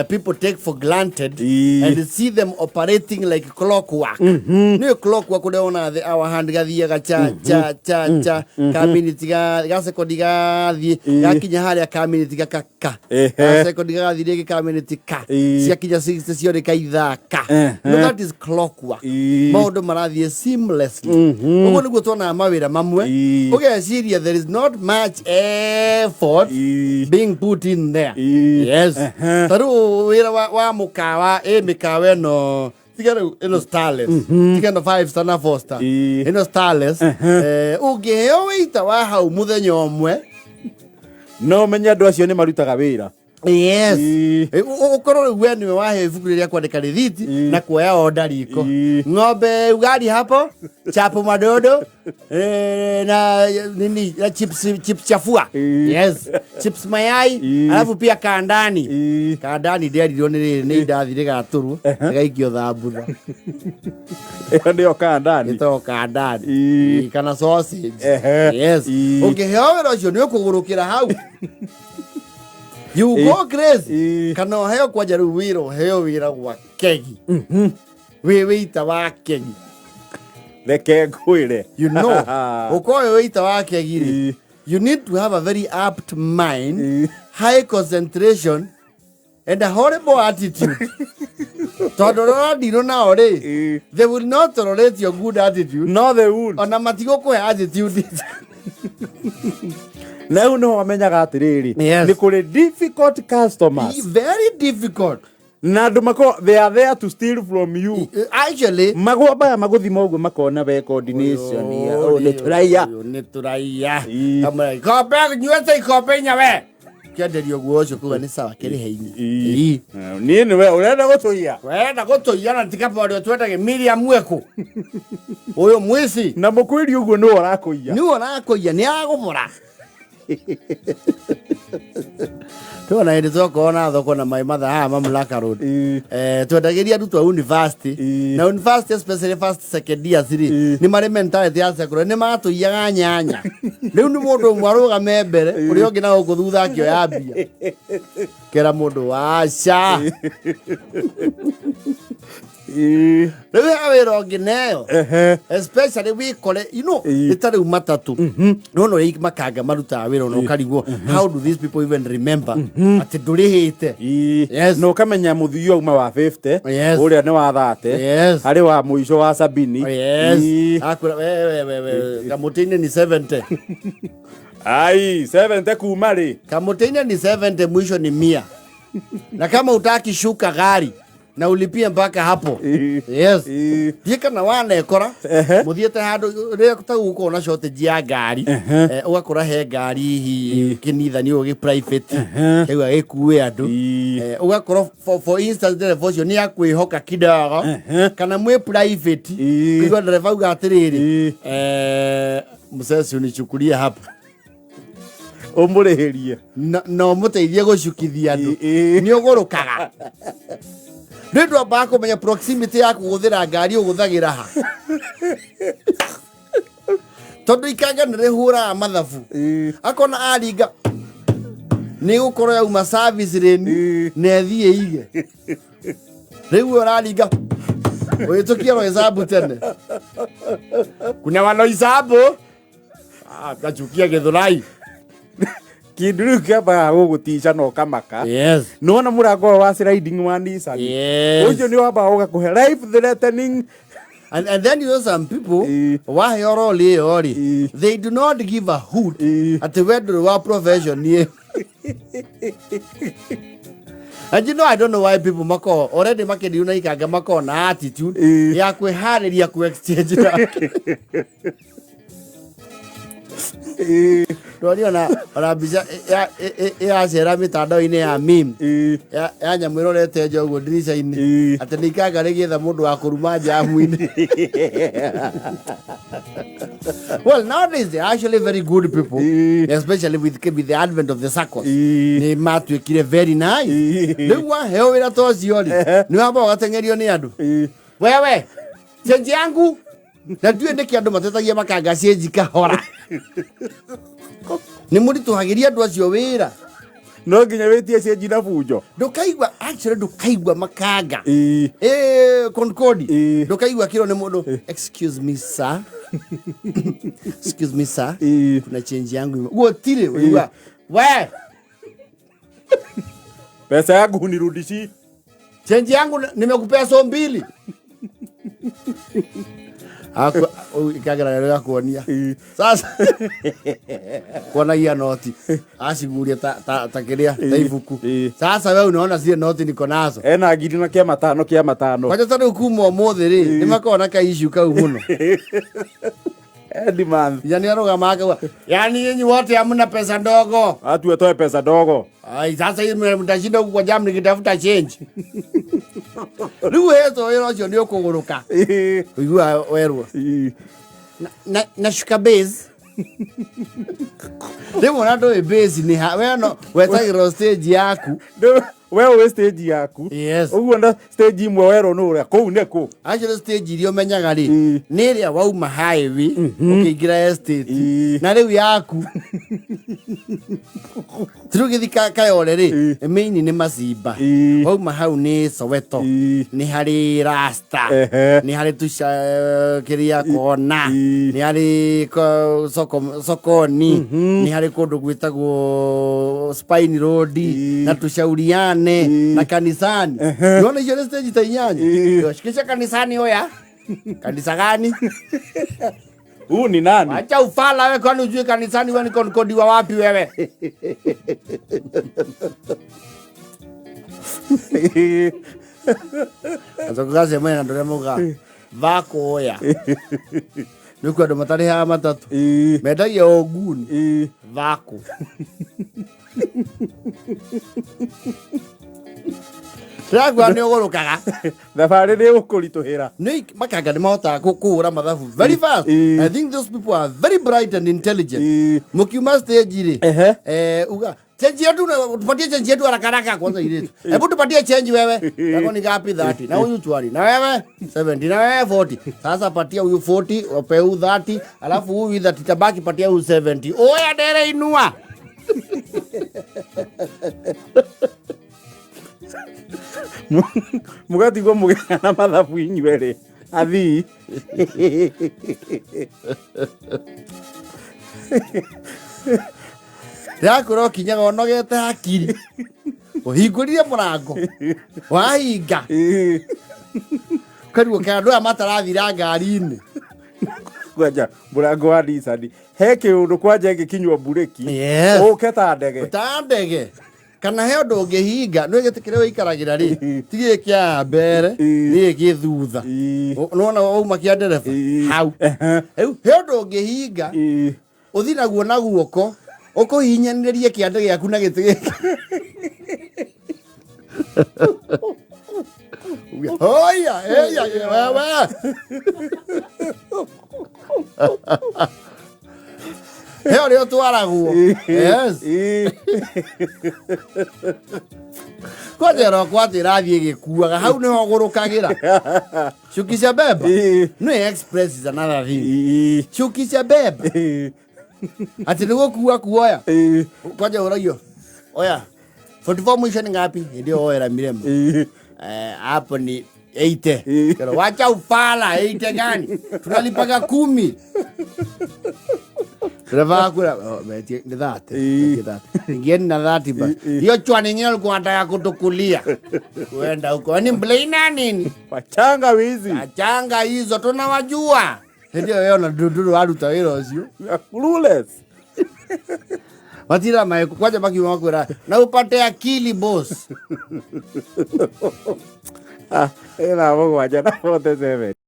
People take for granted and see them operating like clockwork. Nĩ clockwork ũrĩa wonaga the hour hand gathiaga cha cha cha cha, ka minute ga second gathiĩ, gakinya harĩa ka minute gaka ka ka second gagathiĩ rĩngĩ ka minute ka ciakinya 60 ciothe ka ithaa ka. No, that is clockwork. Maũndũ marathiĩ seamlessly. Ũguo nĩguo tuonaga mawĩra mamwe, ũgeciria there is not much effort being put in there. Yes. Ta rĩu wĩra wa mũkawa, ĩ mĩkawa ĩno, tiga rĩu ĩno starless, tiga ĩno five star na four star, ĩno starless, ũngĩheo wĩita wa hau mũthenya ũmwe, no menye andũ acio nĩ marutaga wĩra. Yes. Ũkorwo rĩu we nĩwe waheo ibuku rĩrĩa kwandĩka rĩthiti na kuoya oda riko. Ng'ombe ugali hapo, chapo madodo, na nini, na chips, chips chafua. Yes, chips mayai. Alafu pia kandani. Kandani nderirwo nĩ rĩrĩ, nĩ indathi rĩgatũrwo rĩgaikio thambutha. Ĩyo nĩyo kandani. Ĩtagwo kandani. Kana sausage. Yes. Ũngĩheo wĩra ũcio nĩ ũkũgũrũkĩra hau, you go crazy. Kana ũheo kwanja rĩu wĩra, ũheo wĩra gwa kegi, wĩ wĩita wa kegi. Reke ngwĩre. Ũkorwo wĩ wĩita wa kegi rĩ, you need to have a very apt mind, high concentration and a horrible attitude, tondũ ũrĩa ũradirwo nao rĩ, they will not tolerate your good attitude. No, they won't. Ona matigũkũhe attitude. Na rĩu nĩho wamenyaga atĩrĩrĩ, nĩ kũrĩ difficult customers. Very difficult. Na andũ mako they are there to steal from you. Actually, magwambaya magũthima ũguo makona we coordination ya ũyũ nĩ tũraiya. Ũyũ nĩ tũraiya. Kamwe ikombe nyuĩte ikombe inya, we kĩenderio guo ũcio kuga nĩ sawa kĩrĩhe inya. Niĩ nĩwe ũrenda gũtũiya. Wenda gũtũiya na tikaba ũrĩa twendage Miriam Mweku ũyũ mwici. Na mũkwĩri ũguo nĩwe ũrakũiya. Nĩwe ũrakũiya, nĩ agũbora. Tuona hĩndĩ twakorwo na thoko na maĩ mathaa haha Mamlaka Road. Twendagĩria arutwo a university. Na university, especially first, second years rĩ, nĩ marĩ mentality ya secondary, nĩ matũiyaga nyanya. Rĩu nĩ mũndũ ũmwe arũgame mbere, ũrĩa ũngĩ na gũkũ thutha akĩoya mbia, kera mũndũ waca. Rĩu he wĩra ũngĩ neyo, especially wikore nĩ ta rĩu matatũ nona ũrĩa makanga marutaga wĩra, ona ũkarigwo how do these people even remember atĩ ndũrĩhĩte. Yes. Na ũkamenya mũthii auma wa 50, ũrĩa nĩ wa 30, harĩ wa mũico wa 70. Yes. Akwĩra, we we we we, kamũtĩ-inĩ ni 70. Ai, 70 kuma rĩ? Kamũtĩ-inĩ ni 70, mwisho ni 100, na kama utaki shuka gari na ulipie mpaka hapo. Yes. Thiĩ kana wanekora mũthiĩte handũ rĩrĩa ta gũkorwo na shortage ya ngari, ũgakora he ngari hihi kĩnithani ũguo gĩ private kĩu gĩkue andũ. Ũgakorwo for instance ndereba ũcio nĩ akwĩhoka kidogo kana mwĩ private, kũigua ndereba auga atĩrĩrĩ, "Msesi, unichukulie hapa." Ũmũrĩhĩrie. Na ũmũteithie gũcukithia andũ. Nĩ ũgũrũkaga nĩ ũndũ ambaga kũmenya proximity ya kũgũthĩra ngari ũgũthagĩra ha, tondũ ikanga nĩ rĩhũraga mathabu. Akona aringa nĩ gũkorwo yauma service lane na ĩthiĩ ige rĩu we ũraringa ũhĩtũkie Roysambu tene kuna wa Roysambu. Ah, gacukia Gĩthũrai. Kĩndũ rĩu kĩambaga gũgũtica na ũkamaka. Nĩwona mũrango ũyũ wa sliding wa Nissan, ũcio nĩ wambaga ũgakũhe life threatening. And then you know some people, waheo role ĩyo rĩ, they do not give a hoot atĩ we ndũrĩ wa profession ĩyo. And you know, I don't know why people mako already makĩndiu na ikanga makorwo na attitude ya kwĩharĩria ku exchange nake. Ndwari ona mbica ĩracera mĩtandao-inĩ ya meme ya nyamũ ĩrorete nja ũguo ndirica-inĩ, atĩ nĩ ikanga rĩgĩetha mũndũ wa kũruma njamu-inĩ. Well, nowadays they're actually very good people, especially with the advent of the SACCOs. Nĩ matuĩkire very nice. Rĩu waheo wĩra ta ũcio rĩ, nĩ wamba ũgateng'erio nĩ andũ, "Wewe, chenji yangu." Na ndiũĩ nĩkĩ andũ matetagia makanga chenji kahora, nĩ mũritũhagĩria andũ acio wĩra. No nginya wĩtie cenji na bunjo. Ndũkaigua, actually ndũkaigua makanga. Ĩĩ. Konkodi. Ĩĩ. Ndũkaigua kĩro nĩ mũndũ, "Excuse me, sir, excuse me, sir." Ĩĩ. "Kuna change yangu gũtirĩ ũigua we." "Pesa yangu hunirudishi." "Change yangu, nimekupea 20," ikagera gakuonia. Sasa kuonagia noti aciguria ta kiria ta ibuku. Sasa we unaona zile noti niko nazo. Ena ngiri na kĩa matano kĩa matano. Kwanja ta rĩu kuma ũmũthĩ rĩ, nĩ makoragwo na kaissue kau mũno. Every month. Yani arũgama akauga, "Yani nyinyi wote hamna pesa ndogo." Watu watoe pesa ndogo. Ai, sasa hii mtashinda huku kwa jam nikitafuta change. Rĩu hetwo wĩra ũcio nĩ ũkũgũrũka. Ũigua werwo. Na shuka base. Rĩmwe na ndũĩ base nĩ ha, we no wetagĩrwo stage yaku. We ũĩ stage yaku. Yes. Ũguo na stage imwe werwo nĩ ũrĩa kũu nĩ kũ. Actually stage iria ũmenyaga rĩ, nĩ ĩrĩa wauma highway ũkĩingĩra estate. Na rĩu yaku. Rĩu gĩthi Kayole rĩ, main nĩ Macimba. Wauma hau nĩ Soweto. Nĩ harĩ Rasta. Nĩ harĩ tuca kĩrĩa kona. Nĩ harĩ sokoni. Nĩ harĩ kũndũ gwĩtagwo Spine Road na tushauriane na kanisani. Unaona icio nĩ stage ta 8. Shikisha kanisani, oya. Kanisa gani? Huu ni nani? Acha ufala wewe, kwani ujue kanisani wewe ni konkodi wa wapi wewe? Acoka gacemania na andũ arĩa maugaga vakuoya. Nĩ kuo andũ matarĩhaga matatũ. Mendagia o nguni. Vaku. Ndĩrakuga nĩ ũgũrũkaga. Thabarĩ nĩ ũkũritũhĩra. Nĩ makanga nĩ mahotaga kũhũra mathabu very fast. I think those people are very bright and intelligent. Mũkiuma stage rĩ, uga change yetu tupatie change yetu haraka haraka kwanza ile. Hebu tupatie change wewe. Yako ni ngapi? 30. Na huyu chwari. Na wewe 70. Na wewe 40. Sasa patia huyu 40, wape huyu 30, alafu huyu 30 tabaki patia huyu 70. Oya dere inua. Mũgatigwo mũgĩkana mathabu inyuerĩ athii. Ndĩrakwĩra ũkinyaga ũnogete hakiri. Ũhingũrire mũrango. Wahinga. Ũkarigwo kana andũ aya matarathira ngari-inĩ. Kwanja mũrango wa Nissan he kĩũndũ kwanja ĩngĩkinywo mburĩki ũke ta ndege. Ta ndege. Kana he ũndũ ũngĩhinga nĩ gĩtĩ kĩrĩa ũikaragĩra rĩ, ti gĩkĩ kĩa mbere, nĩ gĩkĩ thutha. Nĩwona wauma kĩa ndereba hau. Rĩu he ũndũ ũngĩhinga ũthi naguo na guoko ũkũhihinyanĩrie kĩande gĩaku na gĩtĩ gĩkĩ. Oya, eya, wewe. He ũrĩa ũtwaragwo. Yes. Kwanja rokwa atĩ ĩrathiĩ ĩgĩkuaga hau nĩho ũgũrũkagĩra. Shukisha beba. No express is another thing. Shukisha beba. Atĩ nĩ gũkua kuoya. Kwanja ũragio. Oya. 44 mwisho ni ngapi? Hĩndĩ ĩyo woera mirema. Hapo ni 80. Kero, wacha ufala, 80 gani? Tunalipaga 10. Dereva akura, oh, betie, ni 30. Betie 30. Ingieni na 30 basi. Hiyo chwani nyingine alikuwa anataka kutukulia. Kuenda huko. Ni mblina nini? Wachanga wizi. Wachanga hizo tunawajua. Ndio wewe na nduru waruta wĩra ũcio. You are clueless. Matira mae kwanja makiuma makwĩra na upate akili boss. Ah, ĩna 7 na 47.